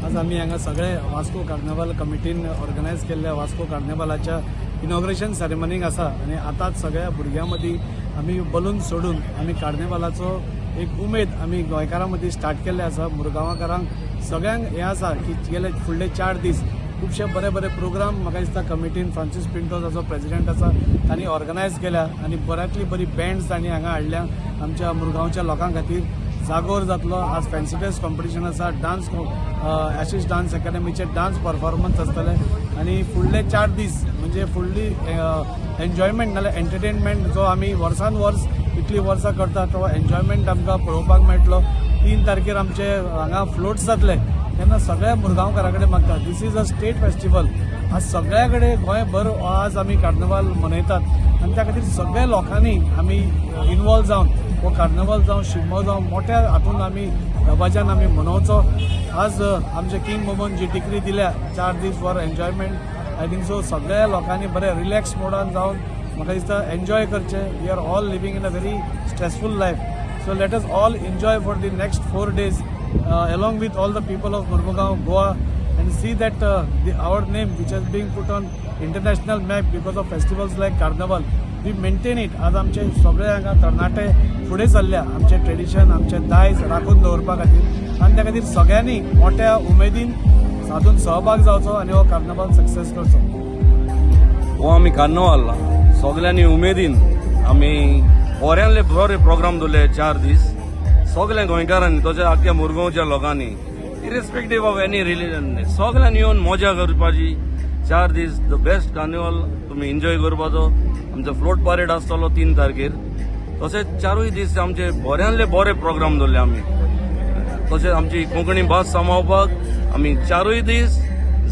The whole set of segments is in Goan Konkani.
आज आमी हांगा सगळे वास्को कार्निवाल कमिटीन ऑर्गनायज केल्ल्या वास्को कार्निवालाच्या इनॉग्रेशन सेरेमनीक आसा आनी आतांच सगळ्या भुरग्यां मदीं आमी बलून सोडून आमी कार्निवालाचो एक उमेद आमी गोंयकारां मदीं स्टार्ट केल्ले आसा. मुरगांवाकारांक सगळ्यांक हें आसा की गेले फुडले 4 दीस खुबशे बरे बरे प्रोग्राम, म्हाका दिसता, कमिटीन, फ्रांसीस पिंटो जाचो प्रेजिडेंट आसा, तांणी ऑर्गनायज केल्या आनी बऱ्यांतली बरी बँड्स तांणी हांगा हाडल्या. आमच्या मुरगांवच्या लोकां खातीर जागोर जातलो. आज फॅन्सी ड्रेस कॉम्पिटिशन आसा, डान्स, आशिष डान्स एकाडमीचे डान्स परफॉर्मन्स आसतले आनी फुडले 4 दीस म्हणजे फुडली एन्जॉयमेंट नाल्यार एंटरटेनमेंट जो आमी वर्सान वर्स इतलीं वर्सां करता, तो एन्जॉयमेंट आमकां पळोवपाक मेळटलो. 3 तारखेर आमचे हांगा फ्लोट्स जातले. तेन्ना सगळ्या मुरगांवकारा कडेन मागता, this is a state festival. आज सगळ्या कडेन गोंयभर आज आमी कार्निवाल मनयतात आनी त्या खातीर सगळ्या लोकांनी आमी इनवॉल्व जावन हो कार्निवाल जावं, शिगमो जावं, मोठ्या हातून आमी दबाज्यान आमी मनोवचो. आज आमचे किंग मोमोन जी डिक्री दिल्या 4 दीस for enjoyment, I think so सगळ्या लोकांनी बरे रिलॅक्स मोडान जावन, म्हाका दिसता, एन्जॉय करचें. We are all living in a very stressful life, so let us all enjoy for the next 4 days along with all the people of Mormugao, Goa, and see that our name, which has been put on international map because of festivals like Carnival, we maintain it. आज आमचे सगळे हांगा तरणाटे फुडें सरल्या आमचें ट्रेडिशन, आमचें दायज राखून दवरपा खातीर आनी त्या खातीर सगळ्यांनी मोठ्या उमेदीन हातून सहभाग जावचो आनी हो कार्निवाल सक्सेस करचो. हो आमी कार्नवाल सगळ्यांनी उमेदीन आमी बऱ्यांतले बरे प्रोग्राम दवरले 4 दीस. सगळ्या गोंयकारांनी तशें आख्ख्या मुरगांवच्या लोकांनी, इरिस्पेक्टीव ऑफ एनी रिलिजन, सगळ्यांनी येवन मजा करपाची. 4 दीस the best carnival तुमी एन्जॉय करपाचो. आमचो फ्लोट परेड आसतलो 3 तारखेर. तशेंच चारूय दीस आमचे बऱ्यांतले बरे प्रोग्राम दवरले आमी. तशेंच आमची कोंकणी भास सांबाळपाक आमी चारूय दीस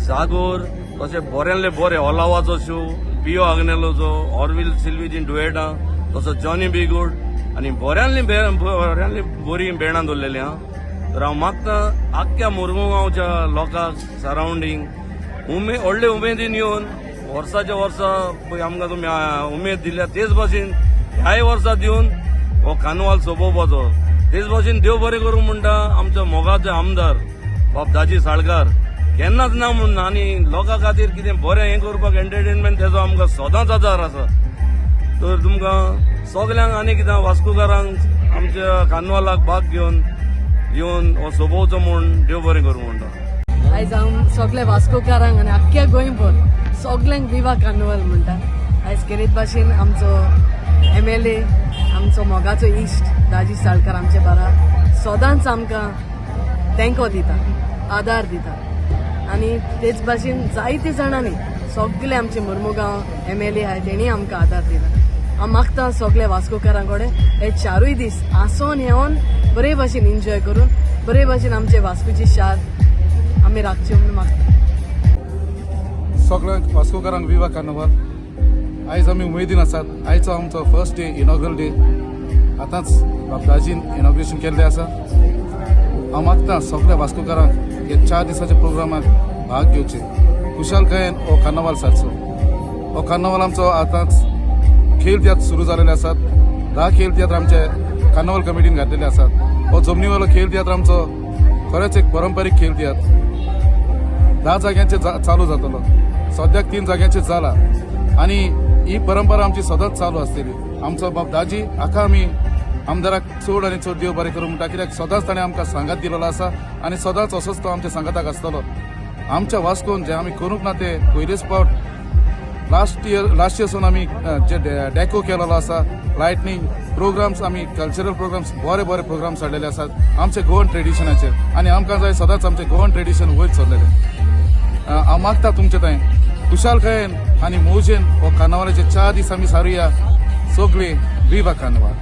जागोर, तशें बऱ्यांतले बरे ओलावाचो शो, पियो आग्नेलोचो, ऑर्विल सिल्वीची डुएटां, तसो जॉनी बी गुड आनी बऱ्यांतली बऱ्यांतली बरीं बँडां दवरलेलीं आहा. तर हांव मागता आख्ख्या मुरगांवच्या लोकांक, सरावंडींग व्हडले उमेदीन येवन वर्साच्या वर्सा पळय आमकां तुमी उमेद दिल्या, तेच भाशेन ह्याय वर्सा दिवन हो कार्नवाल सोंपोवपाचो. तेच भाशेन देव बरें करूं म्हणटा आमचो मोगाचो आमदार बाब दाजी साळकार. केन्नाच ना म्हणून आनी लोकां खातीर कितें बरें हें करपाक, एंटरटेनमेंट, तेजो आमकां सदांच आदार आसा. तर तुमकां सगल्यांक आनी कितें वास्कोकारांक आमच्या कार्नवालाक भाग घेवन येवन हो सोंपोवचो म्हूण देव बरें करूं म्हणटा. आयज हांव सगळे वास्कोकारांक आनी आख्ख्या गोंयभर सगल्यांक विवा कार्निवल म्हणटा. आयज केरीत भाशेन आमचो एमएलए, आमचो मोगाचो इश्ट दाजी साळकार आमचे बारा सदांच आमकां तेंको दिता, आदार दिता आनी तेच भाशेन जायते जाणांनी, सगळे आमचे मुर्मुगांव एमएलए आहाय, तेणी आमकां आदार दिला. हांव मागता सगळे वास्कोकारां कडेन, हे चारूय दीस आसोन येवन बरे भाशेन एन्जॉय करून बरे भाशेन आमचे वास्कोची शार आमी राखचे म्हणून मागता. सगळ्यांक वास्कोकारांक विवा कार्नवाल. आयज आमी उमेदीन आसात. आयचो आमचो फर्स्ट डे, इनॉग्रल डे. आतांच बाबदाजीन इनॉग्रेशन केल्लें आसा. हांव मागता सगळ्या वास्कोकारांक हे 4 दिसाच्या प्रोग्रामाक भाग घेवचे, खुशालकायेन हो कार्नवाल सारचो. हो कार्नवाल आमचो आतांच खेळ तियात्र सुरू जालेले आसात. 10 खेळ तियात्र आमचे कार्नवाल कमिटीन घातलेले आसात. हो जमनीवेलो खेळ तियात्र आमचो खरेंच एक परंपरीक खेळ तियात्र. 10 जाग्यांचेर चालू जातलो. सद्याक तीन जाग्यांचेर जाला आनी ही परंपरा आमची सदांच चालू आसतली. आमचो बाब दाजी हाका आमी आमदाराक चड आनी चड देव बरें करूं म्हणटा, कित्याक सदांच ताणें आमकां सांगात दिलेलो आसा आनी सदांच असोच तो आमच्या सांगाताक आसतलो. आमच्या वास्कोन जे आमी करूंक ना ते पयलेच फावट लास्ट इयर सून आमी जे डेको केलेलो आसा, लायटनींग प्रोग्राम्स, आमी कल्चरल प्रोग्राम्स, बरे बरे प्रोग्राम्स हाडलेले आसात आमचे गोवन ट्रेडिशनाचेर आनी आमकां जाय सदांच आमचे गोवन ट्रेडिशन वयर सरलेलें. हांव मागता तुमचे थंय खुशालकायेन आनी मौजेन हो कार्नावालाचे 4 दीस आमी सारुया. सगळीं विवा कार्नावाल.